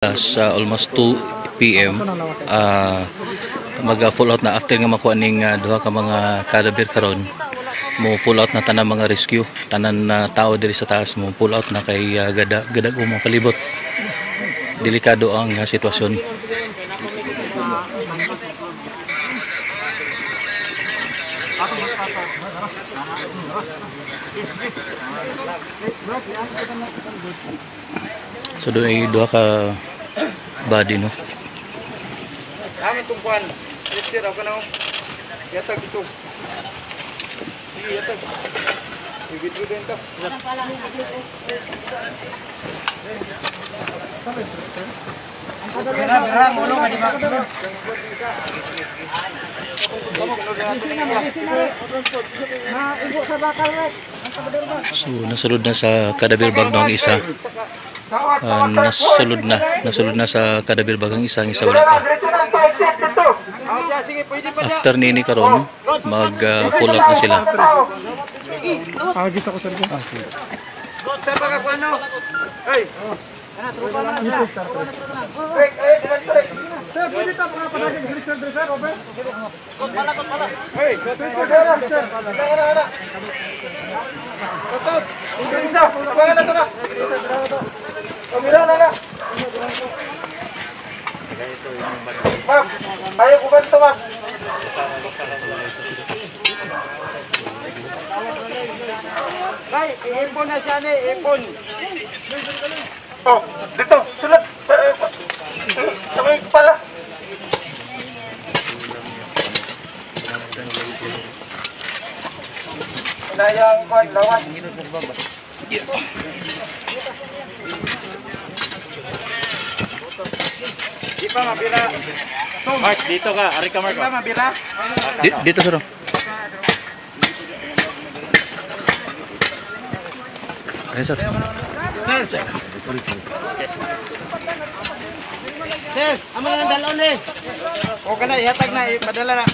Sa almost 2 p.m. Mag full out na after nga makuha ning duha ka mga cadaver karon, mo full out na tanan mga rescue, tanan na tao diri sa taas mo full out na kay gada gadag mo palibot. Delikado ang sitwasyon. So doon ay duha ka body, no? Amin tungkuan. Sir, ako na. Yatag ito. Sige, yatag. I-video din to. So nasulod na sa cadaver bag no ang isa. Nasulod na sa cadaver bag ang isa, ang isa wala pa. After nini karon mag full out na sila. Ma'am, ayaw ko ba ito, ma'am? Ay, i-ipon na siya ni, ipon. Oh, dito, sulat. Sa may pala. Inayang kwan, lawas. Di pa mabila. Mark, dito ka. Ari ka, Mark. Di pa mabila. Dito sir. Ay, sir. Sir, amo na ng dalon eh. O ka na, ihatag na, ipadala na.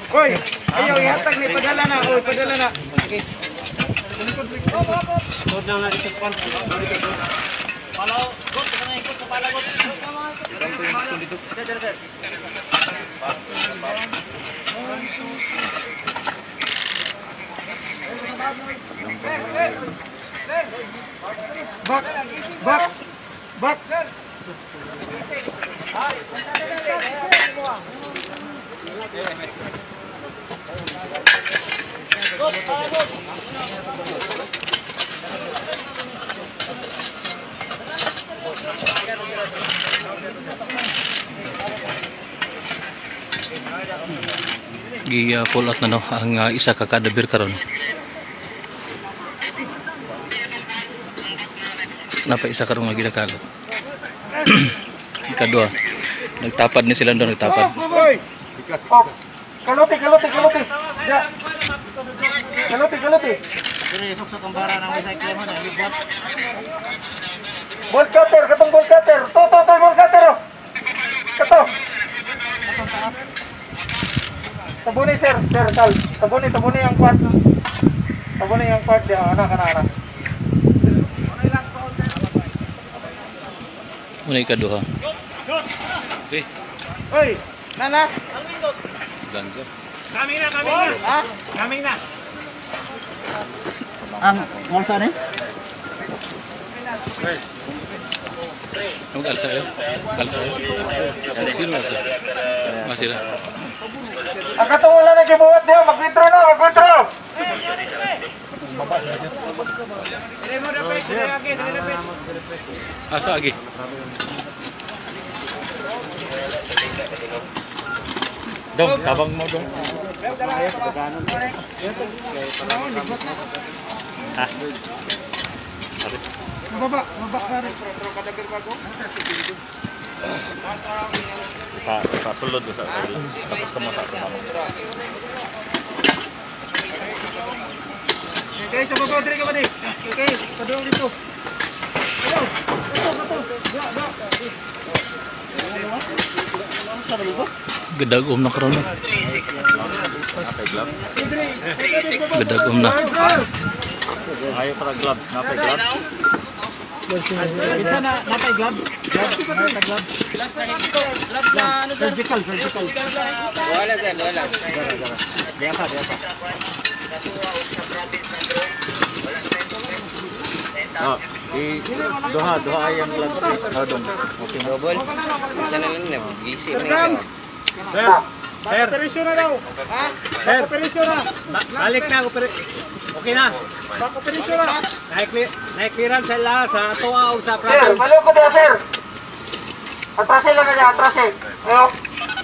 Hoy, ayaw, ihatag na, ipadala na. Oy, padala na. Back, back, back. Gi full out na no ang isa ka cadaver karon. Napa isa karon nga ginakalot. Ikadua. Nagtapad ni sila doon, nagtapad. Hoy. Oh. Kaluti, kaluti, kaluti. Ya. Kaluti, kaluti. Ball cutter, katong ball cutter. To, to, to, ball cutter. Kato. Tabuni sir, sir kal. Tabuni, tabuni ang part. Tabuni ang part diya, ana kana ana. Muna ikaduha. Hoy, nana. Ganso. Kami na, kami na. Ha? Kami na. Ang ngolsa ni? Ang alsa yo. Alsa yo. Sino alsa? Masira. Ang katong wala na gibuhat diha, mag-withdraw na, mag-withdraw. Asa agi? Dong, tabang mo dong. Ha? Mababa, mababa ka rin. Pasulod sa sa. Tapos ka mo sa sa. Okay, sa baba diri ka ba di? Okay, padung dito. Ayaw, kato, kato. Ya, ya. Gadagom na karon. Gadagom na. Ayaw para gloves, napay gloves. Kita na natay gloves. Gloves, natay gloves. Gloves na ano sir? Surgical, surgical. Wala sir, wala. Biasa, biasa. Oh, duha, duha ay ang gloves. Oh, dong. Okay. Double. Isa na lang na. Gisi na isa. Sir, sir. Operasyon na daw. Ha? Sir. Operasyon na. Balik na okay na. Back operation na. Naik-clearance sila sa tuwa o sa Sir, province. malo ko diya, sir. Atrasin lang na niya, atrasin. Ayo.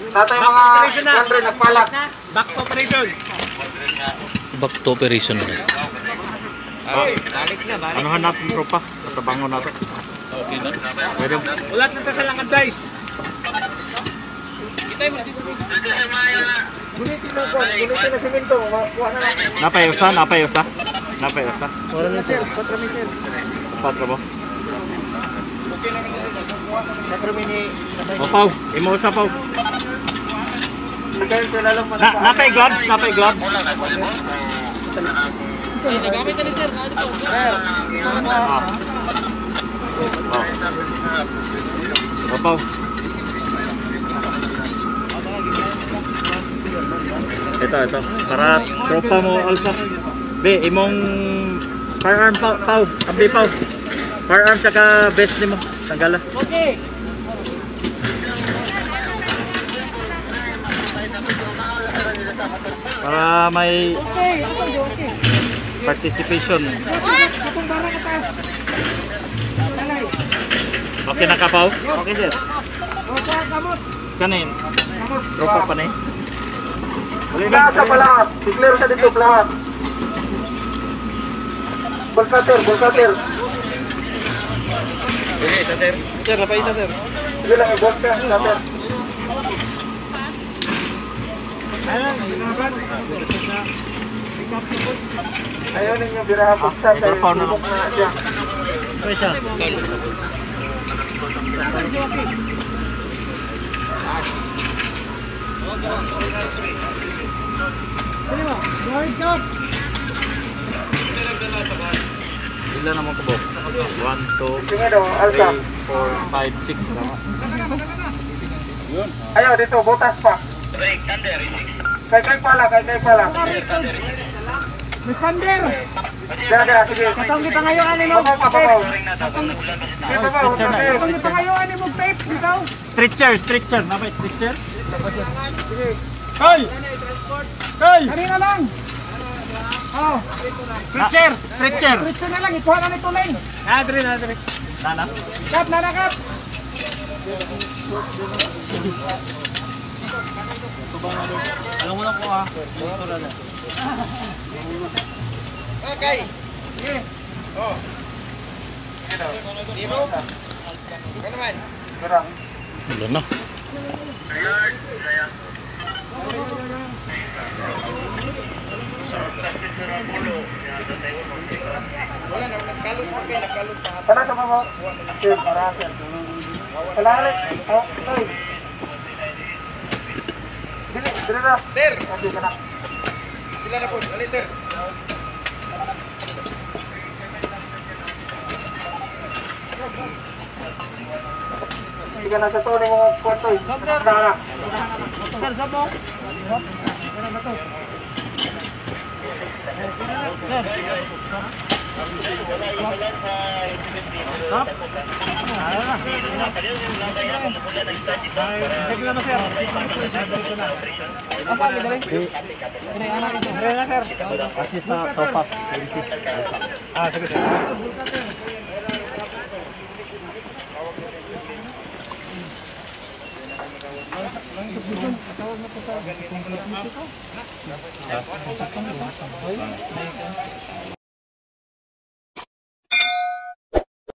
Natay mga Operation na. 100 nagpalak. Back to operation. Back to operation na. Balik na, balik. Ano hanap ng tropa? Katabangon natin. Okay na. Pwede. Ulat na ta sa lang advice. Gunitin na ko, gunitin na simento, makuha na lang. Napayusa, napayusa. Napayusa. Wala na sir, 4 mi sir. Patro mo. 4 mi ni. O, Pau. Imo sa Pau. Na, napay gloves, napay gloves. Ah. Oh. O, Pau. Ito, ito. Para tropa mo, Alpha. Be, imong firearm, Pau. Pau. Ambi, Pau. Firearm tsaka vest nimo. Tanggala. Okay. Para may Okay, okay, okay. participation. Katong bara ka taas. Lalay. Okay na ka, Pau? Okay sir. O, pa, kamot. Kanin. Kamot. Tropa pa na eh. Nasa pala, declare sa dito pala. Bulkater, bulkater. Isa sir. Sir, napay isa sir. Sige lang, i-bulka, cutter. Ayaw ninyo biraha buksan tayo Microphone na. na siya. Pwesa. Ilan naman ko, boss? 1, 2, Sige daw, Alta. 3, 4, 5, 6. Tama. Ayaw dito, butas pa. Kay kay pala, kay kay pala. Miss Thunder. Diyan, diyan, sige. Katong kita ngayon ani mo. Babaw pa, babaw. Sige, babaw, Stretcher na. Katong kita ngayon ani mo tape bitaw. Stretcher, stretcher. Napay stretcher? Hoy! Hoy! Kanina lang. Oh, Stretcher! Stretcher! stretcher na lang ikuha na nito lang. Adri, adri. Nana? Kap na na kap. Alam mo na ko ah. Okay. Oh. Dino. Ano man? Wala na. Kana sa babaw. Sir, para sir. Kalalit. Oh, oy. Dili, dili na. Ter. Okay ka na. Sila na po. Ali ter. Hindi ka na sa to ng mga kwarto. eh. Na, na. Sir, sa mo. Kasi sa top up. Ah, sige.